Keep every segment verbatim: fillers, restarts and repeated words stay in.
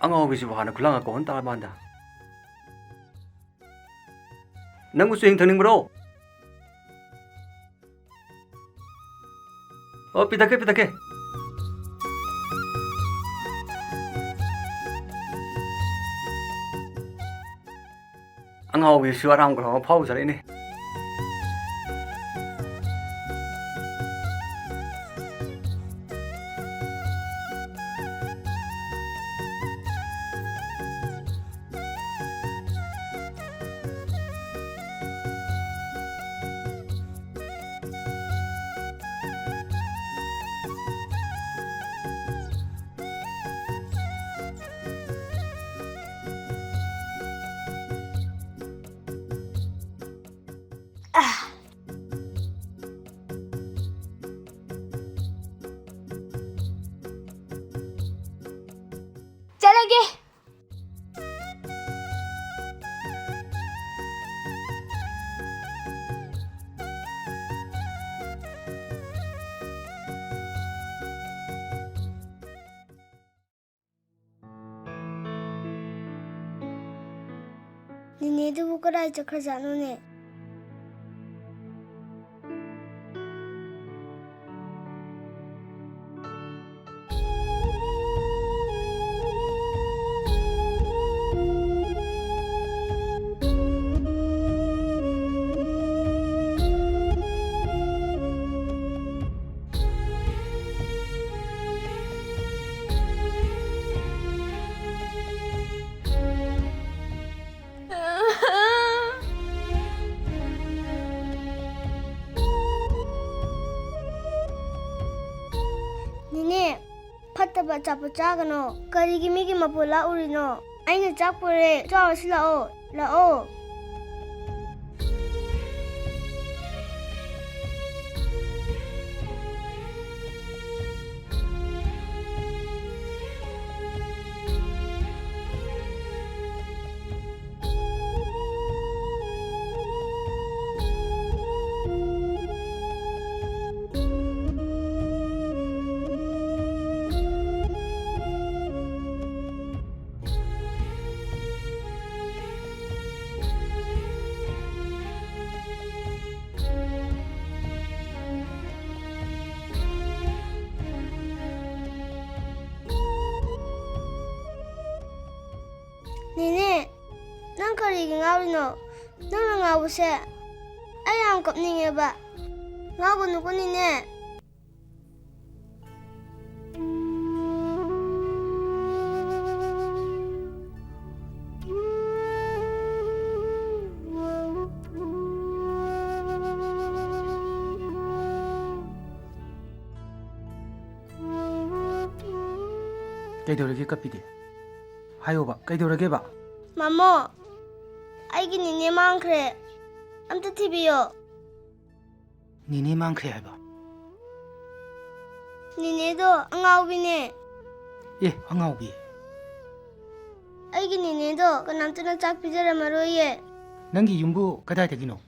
ꯑꯉꯥꯎꯕꯤꯁꯤꯕꯨ ꯍꯥꯟꯅ ꯈꯨꯂꯥꯡꯒ ꯀꯧꯍꯟ ꯇꯥꯔ ꯃꯥꯟꯗ꯫ ꯅꯪꯕꯨ ꯆꯨꯍꯤꯡ ꯊꯛꯅꯤꯡꯕ꯭ꯔꯣ? ꯑꯣ, ꯄꯤꯊꯛꯀꯦ, ꯄꯤꯊꯛꯀꯦ꯫ ꯑꯉꯥꯎꯕꯤꯁꯨ ꯑꯔꯥꯝ ꯈꯧꯔꯥꯡꯕ ꯐꯥꯎꯖꯔꯛꯏꯅꯦ꯫ ꯆꯠꯂꯒꯦ꯫ ꯅꯦꯅꯦꯗꯨꯕꯨ ꯀꯗꯥꯏ ꯆꯠꯈ꯭ꯔꯖꯥꯠꯅꯣꯅꯦ? ꯅꯦꯅꯦ, ꯐꯠꯇꯕ ꯑꯆꯥꯄꯣꯠ ꯆꯥꯒꯅꯣ꯫ ꯀꯔꯤꯒꯤ ꯃꯤꯒꯤ ꯃꯄꯣꯠ ꯂꯥꯛꯎꯔꯤꯅꯣ? ꯑꯩꯅ ꯆꯥꯛ ꯄꯨꯔꯦ, ꯆꯥꯔꯨꯁꯤ ꯂꯥꯛꯑꯣ, ꯂꯥꯛꯑꯣ꯫ ꯉꯥꯎꯔꯤꯅꯣ? ꯅꯪꯅ ꯉꯥꯎꯕꯁꯦ ꯑꯩ ꯌꯥꯝ ꯀꯞꯅꯤꯡꯉꯦꯕ꯫ ꯉꯥꯎꯒꯅꯨꯀꯣ ꯅꯤꯅꯦ꯫ ꯀꯩꯗꯧꯔꯒꯦ ꯀꯞꯄꯤꯗꯤ? ꯍꯥꯏꯌꯣꯕ, ꯀꯩꯗꯧꯔꯒꯦꯕ? ꯃꯥꯃꯣ, ꯑꯩꯒꯤ ꯅꯤꯅꯦ ꯃꯥꯡꯈ꯭ꯔꯦ꯫ ꯑꯝꯇ ꯊꯤꯕꯤꯌꯣ꯫ ꯅꯤꯅꯦ ꯃꯥꯡꯈ꯭ꯔꯦ ꯍꯥꯏꯕ? ꯅꯤꯅꯦꯗꯣ ꯑꯉꯥꯎꯕꯤꯅꯦ꯫ ꯑꯦ, ꯑꯉꯥꯎꯕꯤ? ꯑꯩꯒꯤ ꯅꯤꯅꯦꯗꯣ ꯀꯅꯥꯝꯇꯅ ꯆꯥꯛ ꯄꯤꯖꯔꯝꯃꯔꯣꯏꯌꯦ꯫ ꯅꯪꯒꯤ ꯌꯨꯝꯕꯨ ꯀꯗꯥꯏꯗꯒꯤꯅꯣ?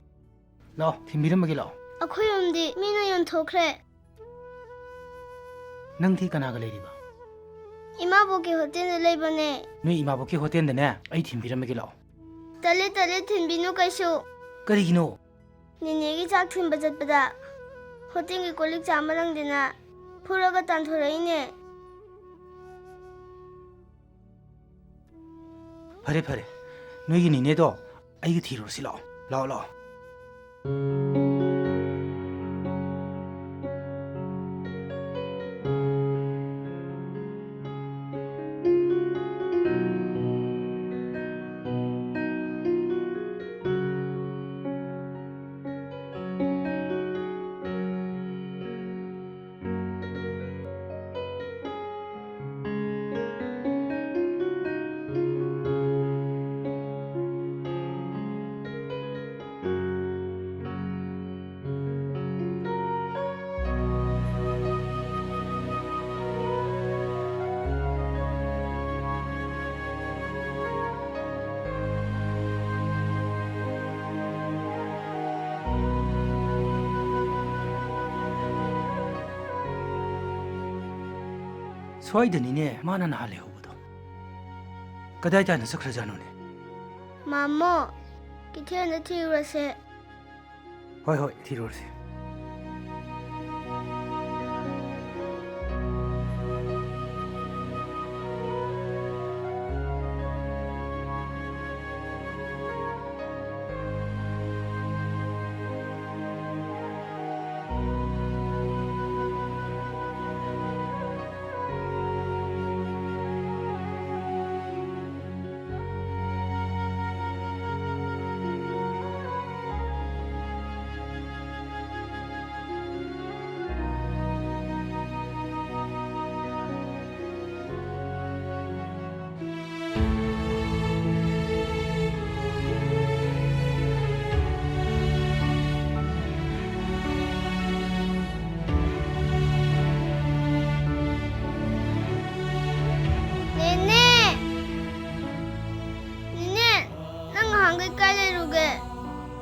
ꯂꯥꯛꯑꯣ, ꯊꯤꯟꯕꯤꯔꯝꯃꯒꯦ, ꯂꯥꯛꯑꯣ꯫ ꯑꯩꯈꯣꯏ ꯌꯨꯝꯗꯤ ꯃꯤꯅ ꯌꯣꯟꯊꯣꯛꯈ꯭ꯔꯦ꯫ ꯅꯪꯗꯤ ꯀꯅꯥꯒ ꯂꯩꯔꯤꯕ? ꯏꯃꯥꯕꯣꯛꯀꯤ ꯍꯣꯇꯦꯜꯗ ꯂꯩꯕꯅꯦ꯫ ꯅꯣꯏ ꯏꯃꯥꯕꯣꯛꯀꯤ ꯍꯣꯇꯦꯜꯗꯅꯦ, ꯑꯩ ꯊꯤꯟꯕꯤꯔꯝꯃꯒꯦ, ꯂꯥꯛꯑꯣ꯫ ꯇꯜꯂꯦ, ꯇꯜꯂꯦ, ꯊꯤꯟꯕꯤꯅꯨ ꯀꯩꯁꯨ꯫ ꯀꯔꯤꯒꯤꯅꯣ? ꯅꯦꯅꯦꯒꯤ ꯆꯥꯛ ꯊꯤꯟꯕ ꯆꯠꯄꯗ ꯍꯣꯇꯦꯜꯒꯤ ꯀꯣꯜ ꯂꯤꯛ ꯆꯥꯝꯕ ꯅꯪꯗꯅ ꯐꯨꯔꯒ ꯇꯥꯟꯊꯣꯔꯛꯏꯅꯦ꯫ ꯐꯔꯦ, ꯐꯔꯦ, ꯅꯣꯏꯒꯤ ꯅꯤꯅꯦꯗꯣ ꯑꯩꯒ ꯊꯤꯔꯨꯔꯁꯤ ꯂꯥꯛꯑꯣ꯫ ꯂꯥꯛꯑꯣ, ꯂꯥꯛꯑꯣ꯫ ꯁ꯭ꯋꯥꯏꯗꯅꯤꯅꯦ ꯃꯥꯅ ꯅꯍꯥꯟ ꯂꯩꯍꯧꯕꯗꯣ꯫ ꯀꯗꯥꯏ ꯇꯥꯅ ꯆꯠꯈ꯭ꯔꯖꯥꯠꯅꯣꯅꯦ? ꯃꯥꯃꯣ, ꯀꯩꯊꯦꯜꯗ ꯊꯤꯔꯨꯔꯁꯦ꯫ ꯍꯣꯏ, ꯍꯣꯏ, ꯊꯤꯔꯨꯔꯁꯤ꯫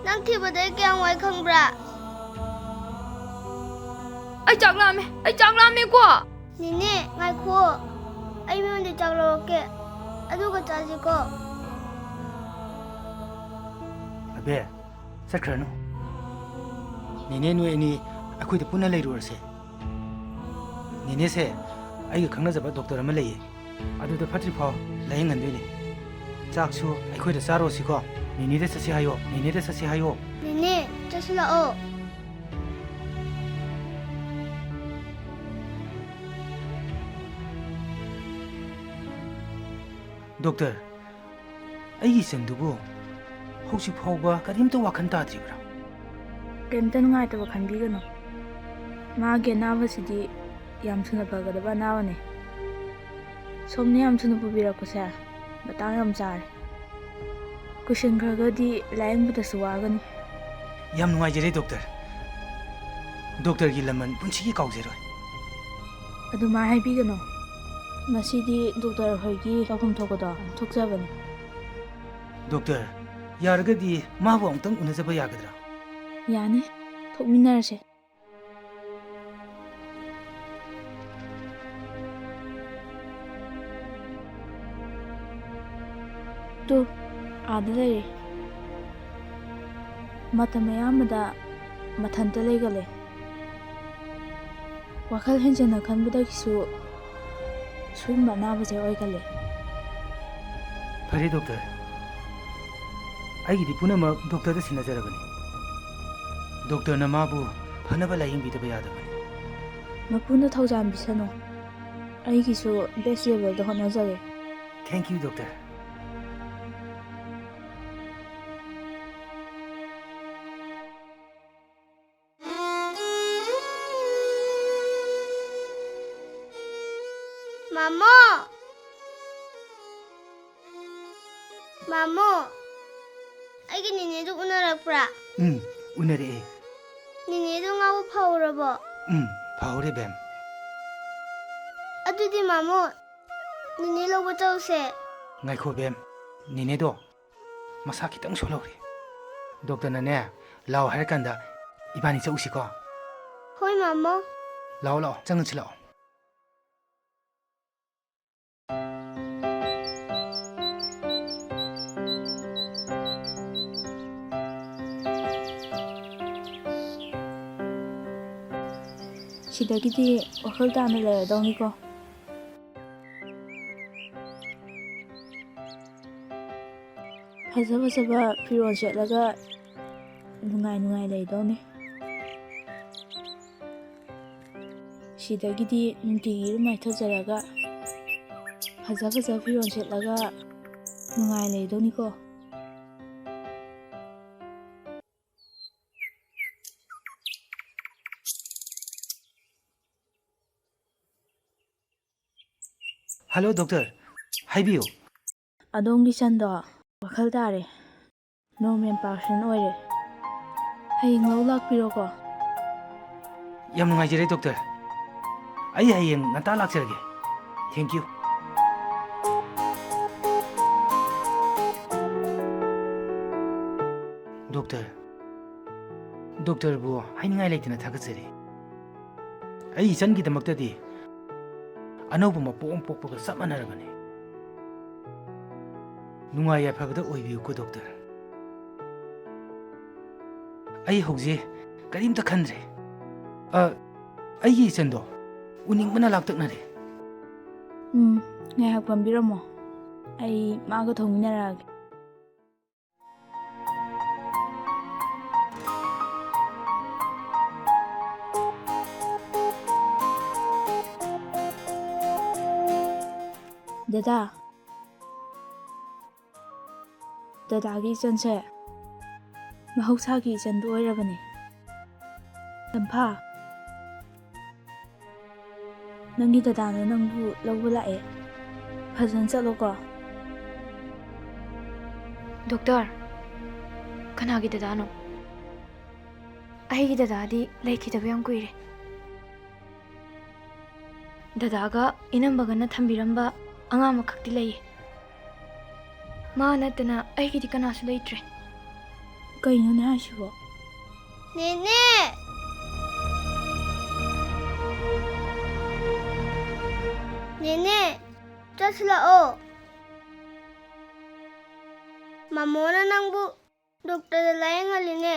ꯅꯪ ꯊꯤꯕꯗ ꯑꯩ ꯀꯌꯥꯝ ꯋꯥꯏ ꯈꯪꯕ꯭ꯔꯥ? ꯑꯩ ꯆꯥꯛ ꯂꯥꯝꯃꯦ, ꯑꯩ ꯆꯥꯛ ꯂꯥꯝꯃꯦꯀꯣ꯫ ꯅꯦꯅꯦ, ꯉꯥꯏꯈꯣ, ꯑꯩ ꯃꯤꯉꯣꯟꯗ ꯆꯥꯛ ꯂꯧꯔꯛꯀꯦ, ꯑꯗꯨꯒ ꯆꯥꯁꯤꯀꯣ꯫ ꯑꯕꯦ, ꯆꯠꯈ꯭ꯔꯅꯨ꯫ ꯅꯦꯅꯦ, ꯅꯣꯏ ꯑꯅꯤ ꯑꯩꯈꯣꯏꯗ ꯄꯨꯟꯅ ꯂꯩꯔꯨꯔꯁꯦ꯫ ꯅꯦꯅꯦꯁꯦ ꯑꯩꯒ ꯈꯪꯅꯖꯕ ꯗꯣꯛꯇꯔ ꯑꯃ ꯂꯩꯌꯦ, ꯑꯗꯨꯗ ꯐꯠꯇ꯭ꯔꯤꯐꯥꯎ ꯂꯥꯌꯦꯡꯍꯟꯗꯣꯏꯅꯦ꯫ ꯆꯥꯛꯁꯨ ꯑꯩꯈꯣꯏꯗ ꯆꯥꯔꯣꯁꯤꯀꯣ꯫ ꯅꯦꯅꯦꯗ ꯆꯠꯁꯤ ꯍꯥꯏꯌꯣ, ꯅꯦꯅꯦꯗ ꯆꯠꯁꯤ ꯍꯥꯏꯌꯣ꯫ ꯅꯦꯅꯦ, ꯆꯠꯁꯤꯜꯂꯛꯑꯣ꯫ ꯗꯣꯛꯇꯔ, ꯑꯩꯒꯤ ꯏꯆꯟꯗꯨꯕꯨ ꯍꯧꯖꯤꯛ ꯐꯥꯎꯕ ꯀꯔꯤꯝꯇ ꯋꯥꯈꯜ ꯇꯥꯗ꯭ꯔꯤꯕ꯭ꯔꯥ? ꯀꯔꯤꯝꯇ ꯅꯨꯡꯉꯥꯏꯇꯕ ꯈꯟꯕꯤꯒꯅꯨ꯫ ꯃꯥꯒꯤ ꯑꯅꯥꯕꯁꯤꯗꯤ ꯌꯥꯝ ꯊꯨꯅ ꯐꯒꯗꯕ ꯑꯅꯥꯕꯅꯤ꯫ ꯁꯣꯝꯅ ꯌꯥꯝ ꯊꯨꯅ ꯄꯨꯕꯤꯔꯛꯄꯁꯦ ꯃꯇꯥꯡ ꯌꯥꯝ ꯆꯥꯔꯦ꯫ ꯀꯨꯏꯁꯤꯟꯈ꯭ꯔꯒꯗꯤ ꯂꯥꯌꯦꯡꯕꯗꯁꯨ ꯋꯥꯒꯅꯤ꯫ ꯌꯥꯝ ꯅꯨꯡꯉꯥꯏꯖꯔꯦ, ꯗꯣꯛꯇꯔ꯫ ꯗꯣꯛꯇꯔꯒꯤ ꯂꯃꯟ ꯄꯨꯟꯁꯤꯒꯤ ꯀꯥꯎꯖꯔꯣꯏ꯫ ꯑꯗꯨꯃꯥꯏ ꯍꯥꯏꯕꯤꯒꯅꯨ꯫ ꯃꯁꯤꯗꯤ ꯗꯣꯛꯇꯔ ꯍꯣꯏꯒꯤ ꯇꯧꯐꯝ ꯊꯣꯛꯄꯗꯣ ꯊꯣꯛꯆꯕꯅꯤ꯫ ꯗꯣꯛꯇꯔ, ꯌꯥꯔꯒꯗꯤ ꯃꯥꯕꯨ ꯑꯃꯨꯛꯇꯪ ꯎꯅꯖꯕ ꯌꯥꯒꯗ꯭ꯔꯥ? ꯌꯥꯅꯤ, ꯊꯣꯛꯃꯤꯟꯅꯔꯁꯦ꯫ ꯇꯨ, ꯑꯥꯗ ꯂꯩꯔꯦ꯫ ꯃꯇꯝ ꯑꯌꯥꯝꯕꯗ ꯃꯊꯟꯇ ꯂꯩꯒꯜꯂꯦ꯫ ꯋꯥꯈꯜ ꯍꯦꯟꯖꯟꯅ ꯈꯟꯕꯗꯒꯤꯁꯨ ꯁꯤꯒꯨꯝꯕ ꯑꯅꯥꯕꯁꯦ ꯑꯣꯏꯒꯜꯂꯦ꯫ ꯐꯔꯦ, ꯗꯣꯛꯇꯔ꯫ ꯑꯩꯒꯤꯗꯤ ꯄꯨꯝꯅꯃꯛ ꯗꯣꯛꯇꯔꯗ ꯁꯤꯟꯅꯖꯔꯕꯅꯤ꯫ ꯗꯣꯛꯇꯔꯅ ꯃꯥꯕꯨ ꯐꯅꯕ ꯂꯥꯌꯦꯡꯕꯤꯗꯕ ꯌꯥꯗꯕꯅꯤ꯫ ꯃꯄꯨꯅ ꯊꯧꯖꯥꯟꯕꯤꯁꯅꯨ꯫ ꯑꯩꯒꯤꯁꯨ best levelꯗ ꯍꯣꯠꯅꯖꯒꯦ꯫ Thank you, doctor. ꯃꯥꯃꯣ! ꯃꯥꯃꯣ! ꯑꯩꯒꯤ ꯅꯦꯅꯦꯗꯨ ꯎꯅꯔꯛꯄ꯭ꯔꯥ? ꯎꯝ, ꯎꯅꯔꯛꯑꯦ꯫ ꯅꯦꯅꯦꯗꯨ ꯉꯥꯎꯕ ꯐꯍꯧꯔꯕꯣ? ꯎꯝ, ꯐꯍꯧꯔꯦ, ꯕꯦꯝ꯫ ꯑꯗꯨꯗꯤ ꯃꯥꯃꯣ, ꯅꯦꯅꯦ ꯂꯧꯕ ꯆꯧꯁꯦ꯫ ꯉꯥꯏꯈꯣ, ꯕꯦꯝ꯫ ꯅꯦꯅꯦꯗꯣ ꯃꯁꯥ ꯈꯤꯇꯪ ꯁꯣꯜꯍꯧꯔꯤ꯫ ꯗꯣꯛꯇꯔꯅꯅꯦ, ꯂꯥꯛꯑꯣ ꯍꯥꯏꯔꯀꯥꯟꯗ ꯏꯕꯥꯅꯤ ꯆꯠꯂꯨꯁꯤꯀꯣ꯫ ꯍꯣꯏ, ꯃꯥꯃꯣ꯫ ꯂꯥꯛꯑꯣ, ꯂꯥꯛꯑꯣ, ꯆꯪꯉꯁꯤ ꯂꯥꯛꯑꯣ꯫ ꯁꯤꯗꯒꯤꯗꯤ ꯋꯥꯈꯜ ꯇꯥꯅ ꯂꯩꯔꯗꯧꯅꯤꯀꯣ꯫ ꯐꯖ ꯐꯖꯕ ꯐꯤꯔꯣꯜ ꯁꯦꯠꯂꯒ ꯅꯨꯡꯉꯥꯏ ꯅꯨꯡꯉꯥꯏ ꯂꯩꯗꯧꯅꯤ꯫ ꯁꯤꯗꯒꯤꯗꯤ ꯅꯨꯡꯇꯤꯒꯤ ꯏꯔꯨ ꯃꯥꯏꯊꯖꯔꯒ ꯐꯖ ꯐꯖꯕ ꯐꯤꯔꯣꯜ ꯁꯦꯠꯂꯒ ꯅꯨꯡꯉꯥꯏ ꯂꯩꯗꯧꯅꯤꯀꯣ꯫ Hello, doctor. ꯍꯥꯏꯕꯤꯌꯨ꯫ ꯑꯗꯣꯝꯒꯤ ꯏꯆꯟꯗꯣ ꯋꯥꯈꯜ ꯇꯥꯔꯦ꯫ ꯅꯣꯔꯃꯦꯜ ꯄꯥꯔꯁꯟ ꯑꯣꯏꯔꯦ꯫ ꯍꯌꯦꯡ ꯂꯧ ꯂꯥꯛꯄꯤꯔꯣꯀꯣ꯫ ꯌꯥꯝ ꯅꯨꯡꯉꯥꯏꯖꯔꯦ, ꯗꯣꯛꯇꯔ꯫ ꯑꯩ ꯍꯌꯦꯡ ꯉꯟꯇꯥ ꯂꯥꯛꯆꯔꯒꯦ꯫ Thank you꯫ ꯗꯣꯛꯇꯔ, ꯗꯣꯛꯇꯔꯕꯨ ꯍꯥꯏꯅꯤꯡꯉꯥꯏ ꯂꯩꯇꯅ ꯊꯥꯒꯠꯆꯔꯤ꯫ ꯑꯩ ꯏꯆꯟꯒꯤꯗꯃꯛꯇꯗꯤ ꯑꯅꯧꯕ ꯃꯄꯣꯛ ꯑꯃ ꯄꯣꯛꯄꯒ ꯆꯞ ꯃꯥꯟꯅꯔꯕꯅꯤ꯫ ꯅꯨꯡꯉꯥꯏ ꯌꯥꯏꯐꯕꯗ ꯑꯣꯏꯕꯤꯌꯨꯀꯣ, ꯗꯣꯛꯇꯔ꯫ ꯑꯩ ꯍꯧꯖꯤꯛ ꯀꯔꯤꯝꯇ ꯈꯟꯗ꯭ꯔꯦ꯫ ꯑ, ꯑꯩꯒꯤ ꯏꯆꯟꯗꯣ ꯎꯅꯤꯡꯕꯅ ꯂꯥꯡꯇꯛꯅꯔꯦ꯫ ꯎꯝ, ꯉꯥꯏꯍꯥꯛ ꯐꯝꯕꯤꯔꯝꯃꯣ꯫ ꯑꯩ ꯃꯥꯒ ꯊꯣꯡꯃꯤꯟꯅꯔꯛꯑꯒꯦ꯫ ꯗꯗꯥ, ꯗꯗꯥꯒꯤ ꯏꯆꯟꯁꯦ ꯃꯍꯧꯁꯥꯒꯤ ꯏꯆꯟꯗꯨ ꯑꯣꯏꯔꯕꯅꯤ꯫ ꯇꯝꯐꯥ, ꯅꯪꯒꯤ ꯗꯗꯥꯅ ꯅꯪꯕꯨ ꯂꯧꯕ ꯂꯥꯛꯑꯦ꯫ ꯐꯖꯅ ꯆꯠꯂꯣꯀꯣ꯫ ꯗꯣꯛꯇꯔ, ꯀꯅꯥꯒꯤ ꯗꯗꯥꯅꯣ? ꯑꯩꯒꯤ ꯗꯗꯥꯗꯤ ꯂꯩꯈꯤꯗꯕ ꯌꯥꯝ ꯀꯨꯏꯔꯦ꯫ ꯗꯗꯥꯒ ꯏꯅꯝꯕꯒꯅ ꯊꯝꯕꯤꯔꯝꯕ ꯑꯉꯥꯡ ꯑꯃꯈꯛꯇꯤ ꯂꯩꯌꯦ꯫ ꯃꯥ ꯅꯠꯇꯅ ꯑꯩꯒꯤꯗꯤ ꯀꯅꯥꯁꯨ ꯂꯩꯇ꯭ꯔꯦ꯫ ꯀꯩꯅꯣꯅꯦ ꯍꯥꯏꯁꯤꯕꯣ? ꯅꯦꯅꯦ! ꯅꯦꯅꯦ, ꯆꯠꯁꯤꯜꯂꯛꯑꯣ꯫ ꯃꯃꯣꯅ ꯅꯪꯕꯨ ꯗꯣꯛꯇꯔꯗ ꯂꯥꯌꯦꯡꯍꯜꯂꯤꯅꯦ꯫